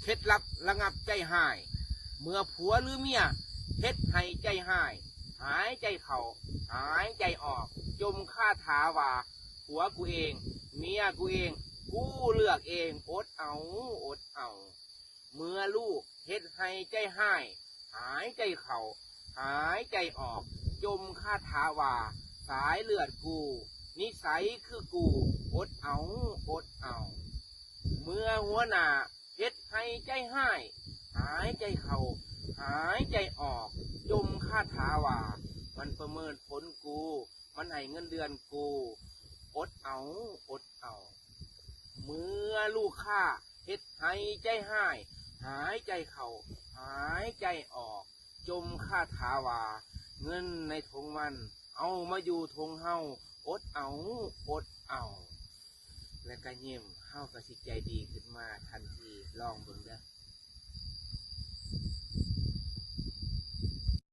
ເຄັດລັບລະງັບໃຈຮ້າຍ ເມື່ອຜົວຫຼືເມຍເຮັດໃຫ້ໃຈຮ້າຍ ຫາຍໃຈເຂົ້າ ຫາຍໃຈອອກ ຈົ່ມຄາຖາວ່າ ຜົວກູເອງ ເມຍກູເອງ ກູເລືອກເອງ ອົດເອົາ ອົດເອົາ. ເມື່ອລູກເຮັດໃຫ້ໃຈຮ້າຍ ຫາຍໃຈເຂົ້າ ຫາຍໃຈອອກ ຈົ່ມຄາຖາວ່າ ສາຍເລືອດກູ ນິໄສຄືກູ ອົດເອົາ ອົດເອົາ. ເມື່ອຫົວໜ້າເຮັດໃຫ້ໃຈຮ້າຍ ຫາຍໃຈເຂົ້າ ຫາຍໃຈອອກ ຈົ່ມຄາຖາວ່າ ມັນປະເມີນຜົນກູ ມັນໃຫ້ເງິນເດືອນກູ ອົດເອົາ ອົດເອົາ. ເມື່ອລູກຄ້າເຮັດໃຫ້ໃຈຮ້າຍ ຫາຍໃຈເຂົ້າ ຫາຍໃຈອອກ ຈົ່ມຄາຖາວ່າ ເງິນໃນຖົງມັນ ເອົາມາຢູ່ຖົງເຮົາ ອົດເອົາ ອົດເອົາ. ແລະກະຍິ້ມ ເຮົາກະຊິໃຈດີຂຶ້ນມາທັນທີ. ລອງເບິ່ງເດີ້.